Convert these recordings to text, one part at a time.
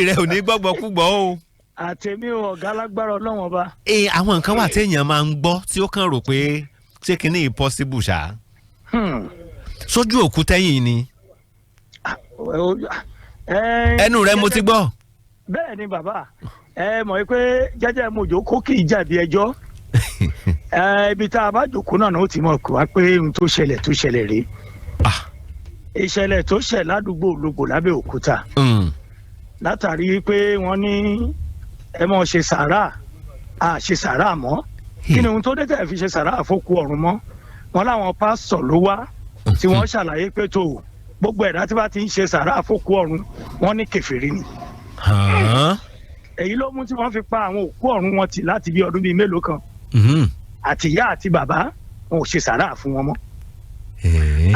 Rẹ ò ní gbọ́gbọ́ kúgbọ́ o. Àtẹ̀mí o, ọ̀gá, lágbára Ọlọ́wọ́n Ọba. Ee, àwọn nǹkan wà téèyàn máa ń gbọ́ tí ó kàn rò pé ṣé kinní yìí possible ṣá. Sójú òkú tẹ́yìn ni. Ẹnu rẹ mo ti gbọ́. Bẹ́ẹ̀ ni bàbá, ẹ mọ̀ pé jẹ́jẹ́ mo jókòó, kì í jàbí ẹjọ́. Ibi tá a bá jókòó náà ó ti mọ̀ kó wá pé ohun tó ṣẹlẹ̀ tó ṣẹlẹ̀ rèé. Ìṣẹ̀lẹ̀ tó ṣẹ̀ ládùúgbò Ológbò lábẹ́òkúta, látàrí pé wọ́n ní ẹ mọ̀ ṣe sàárà, à ṣe sàárà mọ́. Kí ni ohun tó dé tẹ̀ fi ṣe sàárà fókù ọ̀run mọ́? Wọn láwọn pásítọ̀ ló wá tí wọ́n ṣàlàyé pé tó gbogbo ẹ̀dá tí bá ti ń ṣe sàárà fókù ọ̀run, wọ́n ní kèfèrí ni. Èyí ló mú tí wọ́n fi pa àwọn òkú ọ̀run wọn tì láti bí ọdún bíi mélòó kan. Àti ìyá àti bàbá, wọn ò ṣe sàárà fún wọn mọ́.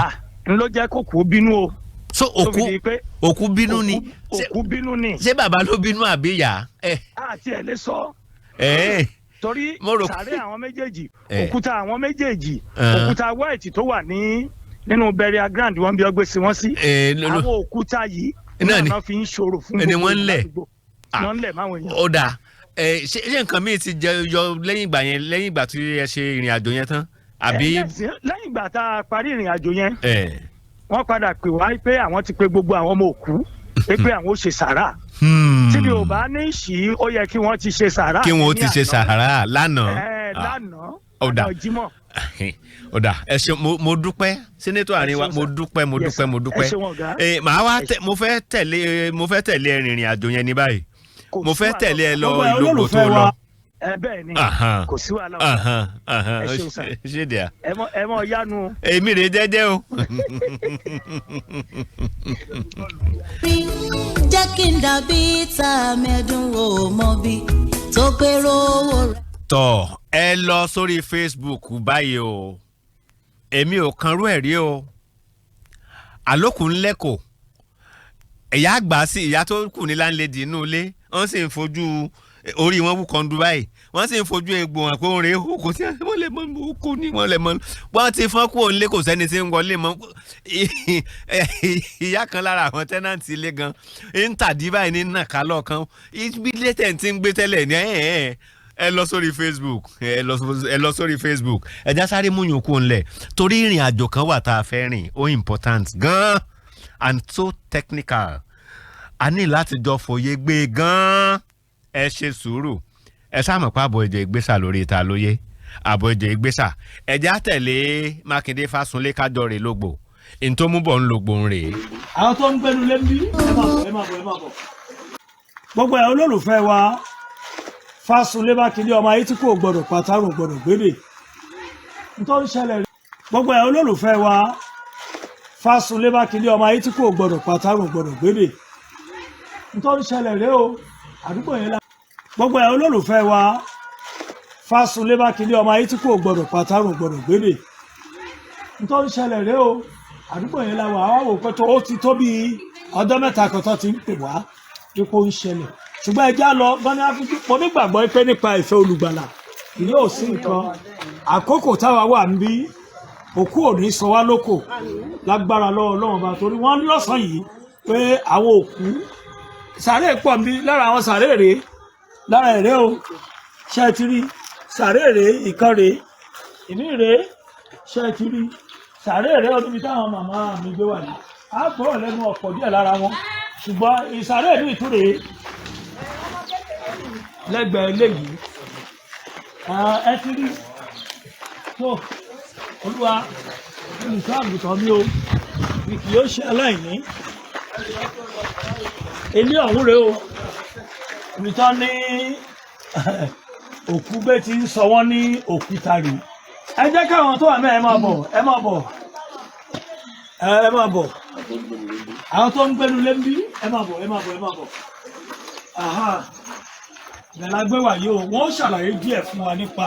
Ah, n ló jẹ́ kókù ó bínú o. So tó fi òkú di pé òkú bínú ni? Òkú bínú ni. Ṣé bàbá ló bínú àbí ìyá? Àti ẹ̀ lè sọ torí Mo rò sàárè àwọn méjèèjì, òkúta àwọn méjèèjì, òkúta white tó wà ní nínú burial ground wọn bí ọgbẹ́ sí wọn sí, àwọn òkúta yìí Náà ni. náà fi ń ṣòro fún Ni gbogbo wọ́n ń lẹ̀. ládùúgbò. Ah. Wọ́n ń lẹ̀ máwọn èèyàn. Ó dáa. Ṣé nǹkan míì ti jẹ yọ lẹ́yìn ìgbà yẹn, lẹ́yìn ìgbà tí ẹ ṣe ìrìn àjò yẹn tán, àbí? Ẹ, lẹ́yìn ìgbà tá a parí ìrìn àjò yẹn, wọ́n padà pè wá pé àwọn ti pe gbogbo àwọn ọmọ òkú pé àwọn ó ṣe sàrà. Tí mi ò bá ní ṣí, ó yẹ kí wọ́n ti ṣe sàrà Kí wọn ó ní ti ṣe àná. sàárà lánàá. Ẹ, lánàá. Ó dáa. Àná Jímọ̀. Ó dáa, ẹ ṣe, mo dúpẹ́, Senator àárín wa. Ṣeun, Mo sir. dúpẹ́, mo Yes, dúpẹ́, mo sir. dúpẹ́. Ẹ ṣeun, ọ̀gá. Màá wá tẹ, mo fẹ́ tẹ̀lé ẹ rìnrìn àjò yẹn ní báyìí. Kò Mo sí fẹ́ wàhálà. tẹ̀lé ẹ lọ Gbogbo ẹ Ìlógbò tó olólùfẹ́ lọ. wa, ẹ bẹ́ẹ̀ ni, kò sí wàhálà. Ahan. Ẹ ṣeun, sir. Ṣé díà. Ẹ mọ yánu. Èmi rè jẹ́jẹ́ o. Jẹ́ kí n dàbí tàmẹ̀dùn ò mọ̀ bí tó pérò owó rẹ̀. Tọ ẹ lọ sórí Facebook báyìí o. Èmi ò kanrú ẹ̀ rí o. Àlòkù ńlẹ́kọ̀ọ́, ìyá àgbà sí ìyá tó kù ní landlady inú ilé, wọ́n sì ń fojú orí wọn wú kọ́ńdú báyìí, wọ́n sì ń fojú egbò hàn pé òun rèé. Kò sí wọ́n lè mọ kó ní wọ́n lè mọ wọ́n ti fọ́n kúrò nílé, kò sẹ́ni tí ń wọlé mọ́. Ìyá kan lára àwọn tenant ilé gan ń tàdí báyìí ní nàkálọ̀ kan ibi ilé tẹ̀ ń ti ń gbé tẹ́lẹ̀ ní. Ẹ lọ sórí Facebook, ẹ lọ sórí Facebook. Ẹ já sáré mú yòókù ńlẹ̀ torí ìrìn àjò kan wà tá a fẹ́ rìn, ó important gan and so technical, a ní láti jọ fòye gbé gan. Ẹ ṣe sùúrù, ẹ sáà mọ̀ pé àbọ̀ ìjọ ìgbésà lórí ìta lóye àbọ̀ ìjọ ìgbésà. Ẹ̀já tẹ̀lé Mákindé Fásunlé kájọ rè lógbò ntòmúbọ̀ ń lògbò ń rèé. Àwọn tó ń gbẹnu lé ń bí, ẹ máa bọ̀, ẹ máa bọ̀, ẹ máa bọ̀. Gbogbo ẹ̀ olólùfẹ́ wa, Fásunlé Mákindé, ọmọ ayé tí kò gbọdọ̀ pàtàkùn gbọdọ̀ gbédè nítorí ṣẹlẹ̀ rí. Gbogbo ẹ̀ olólùfẹ́ wa, Fásunlé Mákindé, ọmọ ayé tí kò gbọdọ̀ pàtàkùn gbọdọ̀ gbédè nítorí ṣẹlẹ̀ rí o. Àdúgbò yẹn la. Gbogbo ẹ̀ olólùfẹ́ wa, Fásunlé Mákindé, ọmọ ayé tí kò gbọdọ̀ pàtàkùn gbọdọ̀ gbédè nítorí ṣẹlẹ̀ rí o. Àdúgbò yẹn la wà á wò pé tó ó ti tó bíi ọjọ́ 3 kan tó ti ń pè wá ipò ń ṣẹlẹ̀, ṣùgbọ́n ẹ já lọ gani áfíríkì. Mo nígbàgbọ́ pé nípa ìfẹ́ Olùgbàlà ìyẹn ò sí nǹkan. Àkókò táwa wà ń bí, òkú ò ní sọ wá lóko lágbára lọ́wọ́ Ọlọ́run bá, torí wọ́n lọ́sàn-án yìí pé àwọn òkú sàárè pọ̀ ń bí. Lára àwọn sàárè rèé, lára ẹ̀rẹ́ o. Ṣé ẹ ti rí sàárè rèé? Ìkan rèé, ìmí rèé. Ṣé ẹ ti rí sàárè rèé? Ọdún bíi táwọn màmá mi gbé wà ní á gbọ́rọ̀ lẹ́nu ọ̀pọ̀ díẹ̀ lára wọn, ṣùgbọ́n ìsàárè mi tún rèé lẹ́gbẹ̀ẹ́ eléyìí. Ẹ ti rí tó Olúwa olùṣọ́ àgùntàn mi o, mi kì yóò ṣe aláìní. Ilé ọ̀hún rèé o, ibi tán ní òkú gbé ti ń sọ wọ́n ní òkúta rèé. Ẹ jẹ́ káwọn tó wà mẹ́, ẹ máa bọ̀, ẹ máa bọ̀, ẹ máa bọ̀. Àwọn tó ń gbénu lé ń bí, ẹ máa bọ̀, ẹ máa bọ̀, ẹ máa bọ̀. Aha, bẹ̀rẹ̀ la gbé wà yìí o. Wọ́n ṣàlàyé díẹ̀ fún wa nípa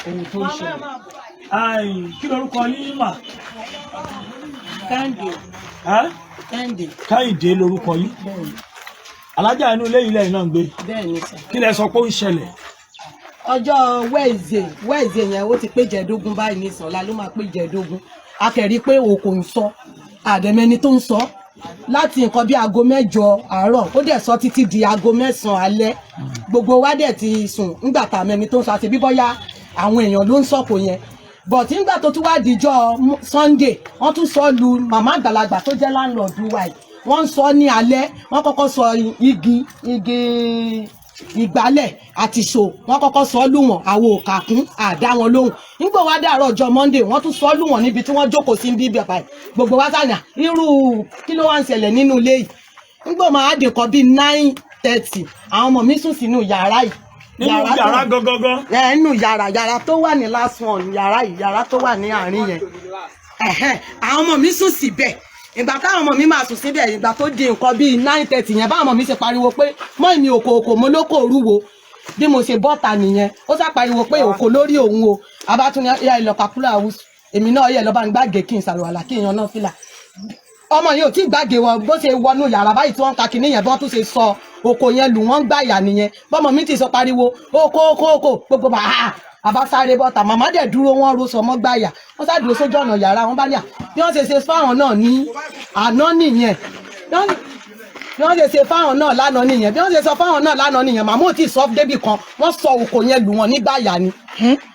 ohun tó ń ṣẹlẹ̀. Kí lorúkọ yín mà? Kẹ́hìndé. Ẹ́? Kẹ́hìndé. Kẹ́hìndé lorúkọ yín. Bẹ́ẹ̀ni. Alájà, inú ilé yìí lẹ́yìn náà ń gbé? Bẹ́ẹ̀ni sà. Kí lẹ sọ pé ó ń ṣẹlẹ̀? Ọjọ́ Wednesday, Wednesday yẹn, ó ti pé jẹ̀ẹ́dógún báyìí ní ìsọ̀la ló máa pé jẹ̀ẹ́dógún. A kẹ̀rí pé òkò ń sọ àdẹ̀mẹni tó ń sọ. Láti nǹkan bí aago 8 àárọ̀, ó dẹ̀ sọ títí di aago 9 alẹ́. Gbogbo wa dẹ̀ ti sùn nígbà tá a mẹ́ni tó ń sọ, àti bí bọ́yá àwọn èèyàn ló ń sọ̀kò yẹn. But nígbà tó tún wá dijọ́ Sunday, wọ́n tún sọ lu màmá àgbàlagbà tó jẹ́ landlord wa yìí. Wọ́n ń sọ ní alẹ́, wọ́n kọ́kọ́ sọ igi ìgbálẹ̀ àti ṣò, wọ́n kọ́kọ́ sọ lù wọ́n. Àwọn òkàkún àdá wọn lóhùn. Nígbà wá dàárọ̀ ọjọ́ Monday, wọ́n tún sọ lù wọ́n níbi tí wọ́n jókòó sí bí bàbá yìí. Gbogbo wa sànà, irú kí ló wá ń ṣẹlẹ̀ nínú ilé yìí? Nígbà máa dé kan bíi 9:30, àwọn ọmọ mi sùn sínú yàrá yìí. Nínú yàrá gangan? Ẹ, nínú yàrá tó wà ní last one, yàrá yìí, yàrá tó wà ní àárín yẹn. Ẹ̀hẹ́n, àwọn ọmọ mi sùn síbẹ̀. Ìgbà táwọn ọmọ mi máa sùn síbẹ̀, ìgbà tó di nǹkan bíi 9:30 yẹn, báwọn ọmọ mi ṣe pariwo pé mọ́ mi òkò òkò mo lóko òrúwo. Bí mo ṣe bọ́ta nìyẹn, ó sá pariwo pé òkò lórí òun o. Abátúni ya ìlọkàkúrò àwùsù, èmi náà yẹ lọ́ba ń gbàgé kí n ṣàlùwàlà kí n yan náà fìlà. Ọmọ yìí ò tí gbàgé wọn, bó ṣe wọnú yàrá báyìí tí wọ́n ń ka kinní yẹn, bí wọ́n tún ṣe sọ oko yẹn lù wọ́n ń gbàyà nìyẹn. Bọ́mọ mi ti sọ pariwo oko oko oko, gbogbo bá a àbá sáré bọ́ta. Màmá dẹ̀ dúró, wọ́n ro sọmọ́ gbàyà, wọ́n sá dúró sójú ọ̀nà yàrá wọn bá ní à bí wọ́n ṣe ṣe fáwọn náà ní àná nìyẹn, bí wọ́n ṣe ṣe fáwọn náà lánàá nìyẹn, bí wọ́n ṣe sọ fáwọn náà lánàá nìyẹn. Màmá ò tí ì sọ débì kan, wọ́n sọ oko yẹn lù wọ́n nígbàyà ni.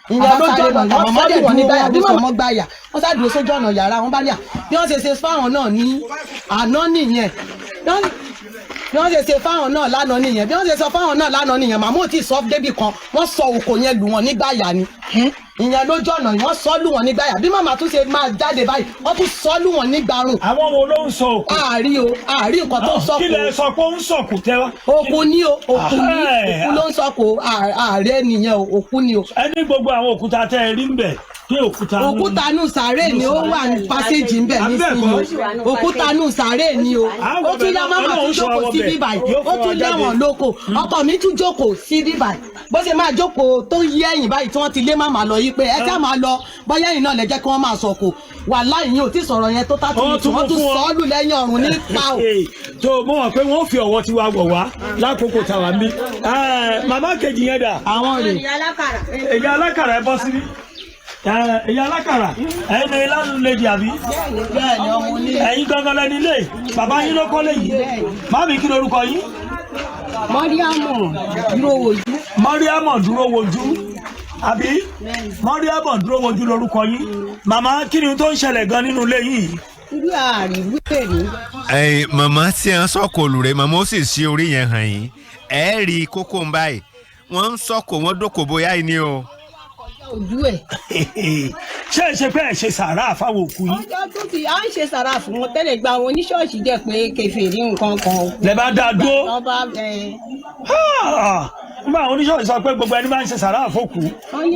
Ìyẹn lójú ọ̀nà, wọ́n sọ lù wọ́n nígbàyà bí màmá gbàyà, wọ́n sá dúró sójú ọ̀nà yàrá wọn bá ní à bí wọ́n ṣe ṣe fáwọn náà ní àná nìyẹn, bí wọ́n ṣe ṣe fáwọn náà lánàá nìyẹn, bí wọ́n ṣe sọ fáwọn náà lánàá nìyẹn. Màmá ò tí ì sọ débì kan, wọ́n sọ oko yẹn lù wọ́n nígbàyà ni. Ìyẹn lójú ọ̀nà, wọ́n sọ lù wọ́n nígbàyà. Bí màmá tún ṣe máa jáde báyìí, wọ́n tún sọ lù wọ́n nígbàrún. Àwọn wo ló ń sọ òkú? Àárí o, àárí nǹkan tó ń sọ. Kí lẹ sọ pé ó ń sọ̀kù tẹ́wá? Òkú ni o, òkú ni, òkú ló ń sọkò. Ààrẹ nìyẹn o, òkú ni o. Ẹni gbogbo àwọn òkúta tẹ́ ẹ rí ń bẹ̀ pé òkúta Òkúta nù sàárè ni, ó wà ní passage ń bẹ̀ nísìnyí o. Òkúta nù sàárè ni o. Ó tún yá, máma tún jókòó sí bíbà yìí, ó tún lẹ́wọ̀n lóko. Ọkọ mi tún jókòó sí bíbà yìí, bó ṣe máa jókòó tó yí ẹ̀yìn báyìí tí wọ́n ti lé màmá lọ yí pé ẹ já máa lọ, bóyá ẹ̀yìn náà lẹ jẹ́ kí wọ́n máa sọ̀kò wà láì yín ò tí sọ̀rọ̀ yẹn tó tátù, wọ́n tún sọ ọ́ lù lẹ́yìn ọ̀run ní pa o. Tó mọ̀ wọ́n pé wọ́n fi ọ̀wọ́ tiwa wọ̀ wá lákòókò tàwa ń bí. Màmá kejì yẹn dà? Àwọn rè. Èyí alákàrà, ẹ bọ́ síbí. Èyí alákàrà, ẹ̀yin ni landlady àbí? Bẹ́ẹ̀ni, ọmọ onílé. Ẹ̀yin gangan lẹni ilé, bàbá yín ló kọ́lé yìí. Màmí, kí lorúkọ yín? Mọ́ríàmù dúró wojú. Mọ́ríàmọ̀ dúró wojú àbí? Mọ́ríàmọ̀ dúró wojú lorúkọ yín. Màmá, kí ni tó ń ṣẹlẹ̀ gan nínú ilé yìí? Irú àríwú èrè. Ẹ̀yin màmá tí a ń sọ̀kò lùrẹ̀, màmá ó sì ṣí orí yẹn hàn yín, ẹ rí i kókó ń báyìí, wọ́n ń sọ̀kò, wọ́n dókò bóyá yìí ni o. Ojú ẹ̀. Ṣé ẹ ṣe pé ẹ ṣe sàárà fáwọn òkú yín? Ọjọ́ tó ti à ń ṣe sàrà fún wọn tẹ́lẹ̀, gba àwọn oníṣọ́ọ̀ṣì jẹ́ pé kèfèrí nǹkan kan. Lẹ bá dá a dúró. Wọ́n bá ẹ. Nígbà àwọn oníṣọ́ọ̀ṣì sọ pé gbogbo ẹni bá ń ṣe sàárà fókù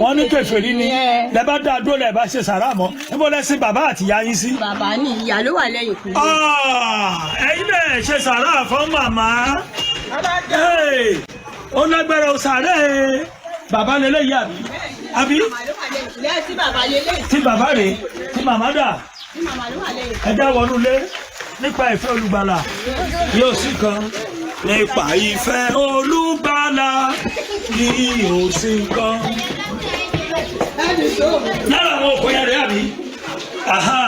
wọ́n ní kèfèrí ni, lẹ bá dá a dúró, lẹ bá ṣe sàárà mọ́. Níbo lẹ sin bàbá àti ìyá yín sí? Bàbá ní ìyá ló wà lẹ́yìn kú. Ẹ̀yin náà ṣe sàárà fún màmá. Hey, ó lágbára o. Sàárè bàbá lélẹ́yìí àbí? Àbí? Lẹ́yìn tí bàbá lélẹ́yìn. Tí bàbá rèé, tí màmá dà? Tí màmá ló wà lẹ́yìn. Ẹ já wọnú ilé. Nípa ìfẹ́ olùgbàlà yóò sì kan, nípa ìfẹ́ olùgbàlà yóò sì kan. Lára àwọn òkú yẹn rèé àbí? Aha.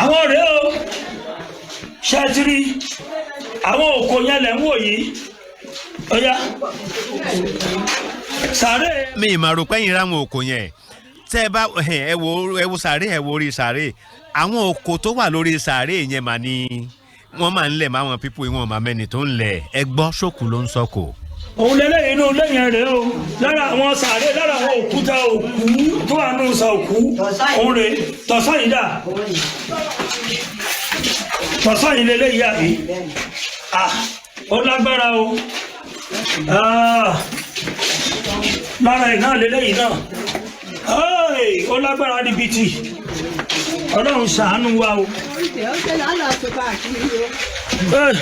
Àwọn rèé o, ṣẹ́tìrì àwọn òkú yẹn lẹ̀ ń wò yìí, ó yá sàárè. Mi ì máa rò pé yín ráwọn òkò yẹn. Tẹ́ ẹ bá ẹ wo, ẹ wo sàárè, ẹ wo orí sàárè, àwọn òkò tó wà lórí sàárè yẹn mà ní wọ́n máa ń lẹ̀ máwọn pípò ìwọ̀n màmẹ́ni tó ń lẹ̀. Ẹ gbọ́, ṣòkù ló ń sọkò. Òun lélẹ́yìn inú ilé yẹn rèé o, lára àwọn sàárè, lára àwọn òkúta òkú tó wà nù sa òkú, òun rèé. Tọ̀sán yìí dà? Tọ̀sán yìí lélẹ́yìí àbí? Ah, ó lágbára o. Ah, lára ẹ̀ náà lélẹ́yìí náà. Hey, ó lágbára níbi tí Ọlọ́run ṣàánú wa o. Hey,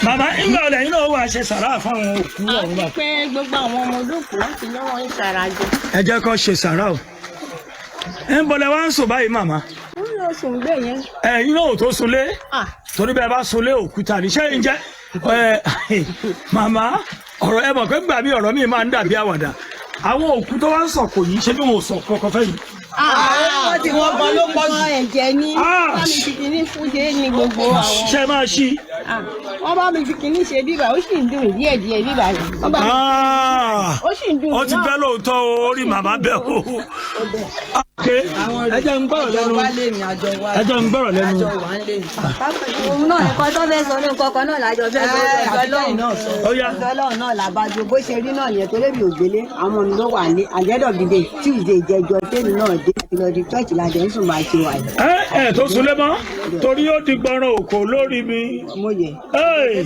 màmá, ìgbà ọ̀lẹ́ yìí náà wà ṣe sàrà fáwọn òkú ọ̀hún bá. Pé gbogbo àwọn ọmọ olókùú wọn ti lọ́wọ́ ń ṣàràjọ. Ẹ jẹ́ kó ṣe sàrà o. Ẹ ń bọ̀lẹ̀ wá ń sùn báyìí, màmá? Wọ́n lọ sùn bẹ́ẹ̀ yẹn. Ẹ̀yin náà ò tó sunlé Ah. torí bẹ́ẹ̀ bá sunlé òkúta ní ṣé ń jẹ́ ẹ. Màmá, ọ̀rọ̀ ẹ mọ̀ pé gbà mí, ọ̀rọ̀ mi máa ń dàbí àwàdà. Àwọn òkú tó wá ń sọ̀kò yìí, ṣé bí wọn ò sọ kọ̀ọ̀kan fẹ́ yìí? Wọ́n ti wọ́n gan ló pọ̀ jù. Ẹ̀jẹ̀ ni Ah! wọ́n bá mi fi kinní fún ṣe ní gbogbo àwọn. Ṣe máa ṣí. Ah, wọ́n bá mi fi kinní ṣe bíbà, ó sì ń dùn díẹ̀ díẹ̀ bíbà yìí. Wọ́n bá mi- Ah! Ó sì ń dùn Ó ti náà. bẹ́ lóòótọ́ o, orí màmá bẹ́ o. Ok, ẹ jẹ́ ń gbọ́rọ̀ lẹ́nu. Ẹ jẹ́ ń gbọ́rọ̀ lẹ́nu. Òun náà nǹkan tó fẹ́ sọ ní nǹkan kan náà lájọ fẹ́ sọ. Ọjọ́ lọ́hùn Ó yá. ọjọ́ lọ́hùn náà làbájọ bó ṣe rí náà yẹn, torí mi ò gbélé, àwọn mi ló wà ní àjẹ́dọ̀gídé Tuesday ìjẹjọ tèmi náà dé àti lọ di church làjọ ń sùn bá ṣe wà yìí. Ẹ ẹ tó sunlé mọ́ torí ó di gbọ́ràn òkò lórí mi. Mo yẹ. Hey!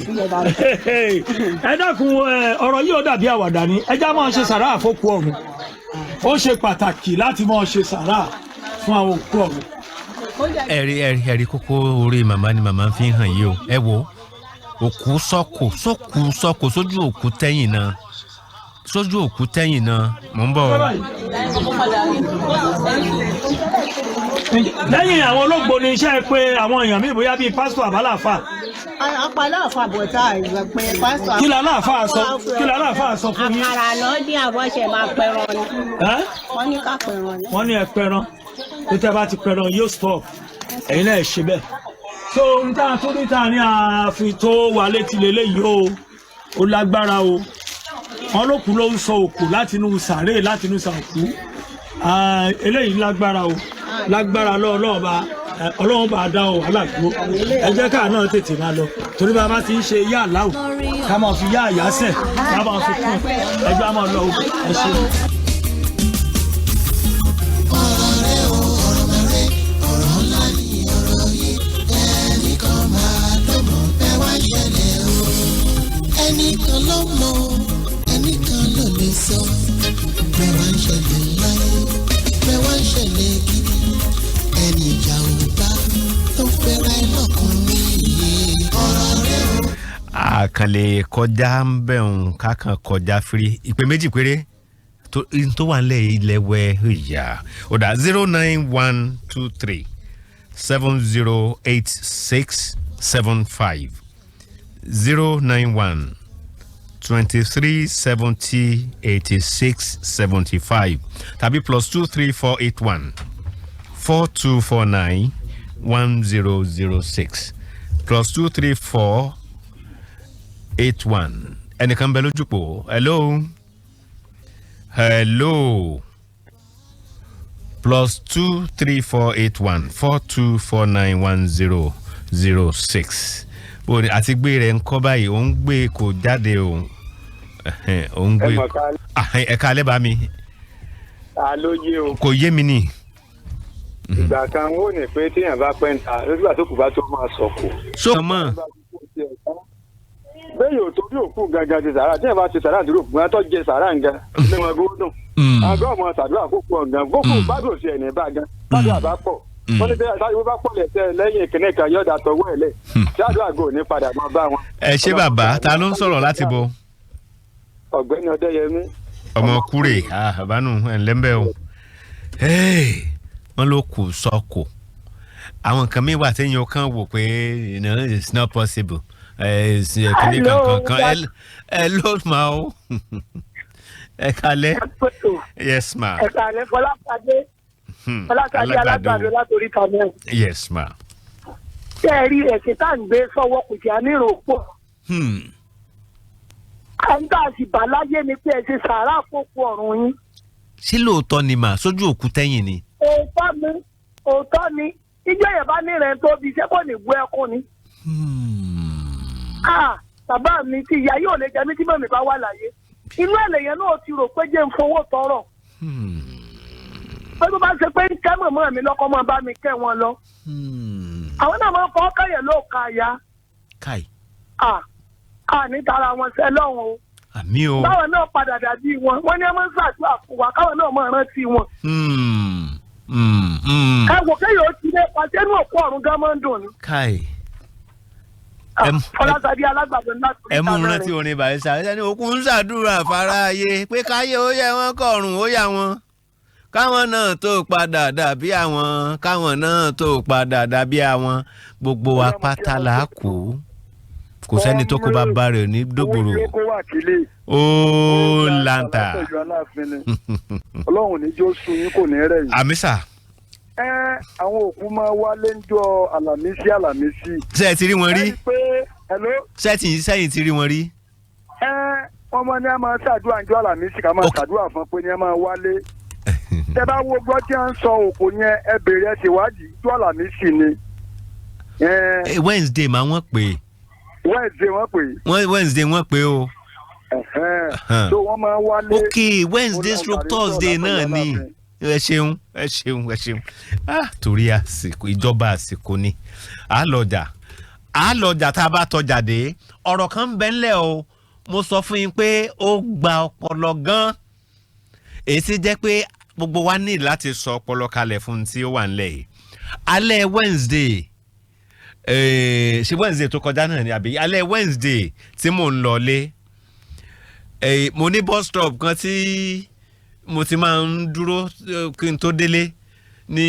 Ẹ dákun ẹ, ọ̀rọ̀ yìí ó dàbí àwàdà ni. Ẹ já máa ṣe sàrà àfọkù ọ̀run. Ó ṣe pàtàkì láti máa ṣe sàrà fún àwọn òkú ọ̀run. Ẹ̀rí ẹ̀rí ẹ̀rí, kókó orí màmá ni màmá fi ń hàn yìí o. Ẹ wo òkú sọ́kò sókù sọ́kò sójú òkú tẹ́yìn náà, sójú òkú tẹ́yìn náà. Mò ń bọ̀ o. Lẹ́yìn àwọn olóògbé ni iṣẹ́ pé àwọn èèyàn míì, bóyá bíi pásítọ̀ àbálàfà. Ọ̀pọ̀lọpọ̀ àbọ̀tá ìgbà pé pásítọ̀. Kí làlàáfà sọ? Kí làlàáfà sọ fún yín? Àkàrà lọ dín, àbọ̀ṣẹ̀ máa pẹran ni. Ẹ́? Wọ́n ní ká pẹran ni. Wọ́n ní ẹ pẹran, tó tẹ́ bá ti pẹran yóò stop. Ẹ̀yin náà ẹ ṣe bẹ́ẹ̀. So n tá a tún ní ta ni àfi tó wà létí lélẹ́yìí o, ó lágbára o. Wọn ló kú ló ń sọ òkú láti inú sàréè, láti inú sàòkú. Ah, eléyìí lágbára o, lágbára lọ́wọ́ bá ọlọ́run bá dá o wàhálà dúró. Ẹ jẹ́ káà náà tètè máa lọ, torí bá a bá ti ń ṣe yá àláwò, ká máa fi yá àyásẹ̀, ká máa fi kún ẹjọ́ á máa lọ o. Ẹ ṣe. Ọ̀rọ̀ rẹ̀ o, ọ̀rọ̀ rẹ̀, ọ̀rọ̀ ńlá ni ọ̀rọ̀ yìí. Ẹnìkan máa ló mọ̀ bẹ́ẹ̀ wá ṣẹlẹ̀ o. Ẹnìkan ló mọ̀, ẹnìkan ló lè sọ. Bẹ́ẹ̀ wá ń ṣẹlẹ̀ láyé, bẹ́ẹ̀ wá ń ṣẹlẹ̀ gidi. Ẹni ìjà ò bá ló fẹ́ra ẹ lọ́kùnrin yìí. Ọ̀rọ̀ rẹ̀ o. Àkànlè kọjá ń bẹ̀rùn kákan kọjá firi ìpè méjì péré tó tó wà nílẹ̀ ilẹ̀ wẹ̀ ìyá ó dà 09123708675, 09123708675, tàbí +2348142491006, +23481. Ẹnìkan bẹ lójúpọ̀. Hello, hello. +2348142491006. Bó ni àti gbé rẹ̀ ń kọ́ báyìí? Ó ń gbé kò jáde o. Ẹ̀hẹ́n, ó ń gbé. Ẹ mọ̀ ká. Ah, ẹ̀ka alẹ́ bá mi. Ta ló yé o? Kò yé mi ni. Ìgbà kan ó ní pé téèyàn bá pẹ́ ń ta nígbà tó kù bá tó máa sọ̀kò. So mọ̀. Bẹ́ẹ̀ yóò torí òkú gangan ti sàrà, téèyàn bá ti sàrà dúró òkú gan tó jẹ sàrà ngan ní wọn gbódùn. Àgọ́ ọmọ sàdúrà kó pọ̀ gan kókó gbádùn sí ẹ̀ní bá gan gbádùn àbá pọ̀. Wọ́n ní bẹ́ẹ̀ táyọ̀ bá pọ̀ lẹ́sẹ̀ lẹ́yìn ìkíní kan yọ̀dà tọwọ́ ẹ̀ lẹ̀ sàdúrà gò ní padà máa bá wọn. Ẹ ṣé bàbá. Ta ló ń sọ̀rọ̀ láti bọ̀? Ọ̀gbẹ́ni Ọdẹ́yẹmí. Ọmọ kúrè àbánú ẹ̀ ńlẹ́mbẹ́ o. Hey, wọ́n ló kù sọ́kò. Àwọn nǹkan mi wà téèyàn kàn wò pé it's not possible. Ẹ ẹ kíní kankan kan ẹ ló máa o. Ẹ kalẹ́. Yes ma. Ẹ̀ka alẹ́, Fọláṣadé. Fọláṣadé Alágbàdo látòrí kamẹ́rù. Yes ma. Ṣé ẹ rí ẹ̀sìn tá à ń gbé sọ́wọ́ kò jẹ́ ànírò pọ̀? À ń tà sí bàláyé ni pé ẹ ṣe sàárà àkókò ọ̀run yín. Ṣé lóòótọ́ ni mà sójú òkú tẹ́yìn ni? Òótọ́ ni, òótọ́ ni. Ijó yẹn bá ní rẹ̀ tó bí iṣẹ́ kò ní gbọ́ ẹkún ni. Ah, bàbá mi ti ìyá yóò lè jẹ mí tí mọ̀mí bá wà láyé. Inú ẹ̀lẹ̀ yẹn náà ti rò pé jẹ́ ń fowó tọrọ. Pé tó bá ṣe pé ń kẹ́ mọ̀mọ́ mi lọ́kọ́ máa bá mi kẹ́ wọn lọ. Àwọn náà máa ń fọwọ́ kẹ́yẹ̀ ló ka ya. Káì. Ah, ah, ní tara wọn ṣẹ lọ́hùn o. Àmì o. Báwọn náà padà dàbí wọn, wọ́n ní ẹ máa ń ṣàdúrà fún wa káwọn náà máa rántí wọn. Ẹ wò kéèyàn ó ti lé pàṣẹ inú òkú ọ̀run gan máa ń dùn ni. Káì. Fọláṣadé Alágbàdo ńlá tó Ẹ mú un rántí orin Barrister ẹni òkú ń ṣàdúrà fáráyé pé káyé ó yẹ wọn, kọrùn ó yà wọn, káwọn náà tó padà dàbí àwọn, káwọn náà tó padà dàbí àwọn. Gbogbo wa pátá là á kú. Kò sẹ́ni tó kó bá bá rẹ̀ ní dògbòrò. Owó kó wà kílé. Ó lanta. Látọ̀yọ́ Aláàfin ni. Ọlọ́run ní jó sun yín, kò ní rẹ̀ yìí. Àmín sà. Ẹ àwọn òkú máa wálé ń jọ Àlàmísì Àlàmísì. Ṣé ẹ ti rí wọn rí? Ẹ rí i pé hello. Ṣé ẹ ti sẹ́yìn ti rí wọn rí? Ẹ wọ́n mọ ní a máa ṣàdúrà ń jọ Àlàmísì, ká máa ṣàdúrà fún pé ní a máa wálé. Tẹ bá wo gbọ́ tí wọ́n ń sọ òkú yẹn, ẹ bèrè, ẹ ṣèwádìí, jọ Àlàmísì ni. Wednesday máa wọ́n pè é. Wednesday wọ́n pè é. Wọ́n Wednesday wọ́n pè é o. So wọ́n máa wálé. Ok, Wednesday stroke Thursday náà ni. Ẹ ṣeun, ẹ ṣeun, ẹ ṣeun. Ah, torí àsìkò, ìjọba àsìkò ni. À lọ́jà, à lọ́jà, tá a bá tọjà dé, ọ̀rọ̀ kan ń bẹ ńlẹ̀ o. Mo sọ fún yín pé ó gba ọpọlọ gan, èyí sì jẹ́ pé gbogbo wa ní láti sọ ọpọlọ kalẹ̀ fún tí ó wà ńlẹ̀ yìí. Alẹ́ Wednesday, ṣé Wednesday tó kọjá náà ni àbí alẹ́ Wednesday tí mò ń lọlé, mo ní bus stop kan tí mo ti máa ń dúró kí n tó délé ní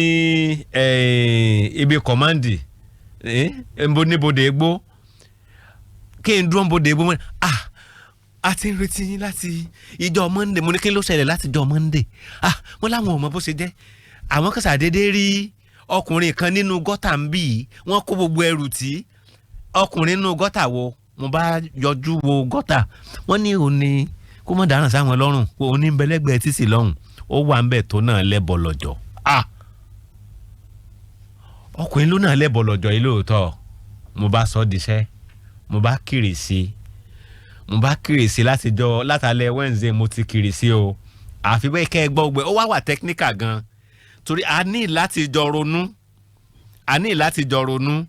ibi command níbodè egbò, kí n dúró níbodè egbò. Mo ní, "Ah, a ti ń retí yín láti ìjọ Monday." Mo ní, "Kí ló ṣẹlẹ̀ láti ìjọ Monday?" Ah, wọ́n láwọn ò mọ bó ṣe jẹ́, àwọn kan ṣàdédé rí ọkùnrin kan nínú gọ́tà ń bì í, wọ́n kó gbogbo ẹrù tí ọkùnrin nínú gọ́tà wo. Mo bá yọjú wo gọ́tà, wọ́n ní òun ní kó mọ̀ dáràn sáwọn lọ́rùn, òun ní bẹ́lẹ́gbẹ̀ẹ́ títì lọ́hùn, ó wà ń bẹ̀ tó náà lẹ́bọ̀ lọ́jọ́. Ah, ọkùnrin ló náà lẹ́bọ̀ lọ́jọ́ yìí lóòótọ́. Mo bá sọ diṣẹ́, mo bá kiri sí i, mo bá kiri sí i látijọ́, látàlẹ́ Wednesday mo ti kiri sí o. Àfi bẹ́ẹ̀ kẹ́ ẹ gbọ́ gbẹ, ó wá wà technical gan, torí a ní láti jọ ronú, a ní láti jọ ronú.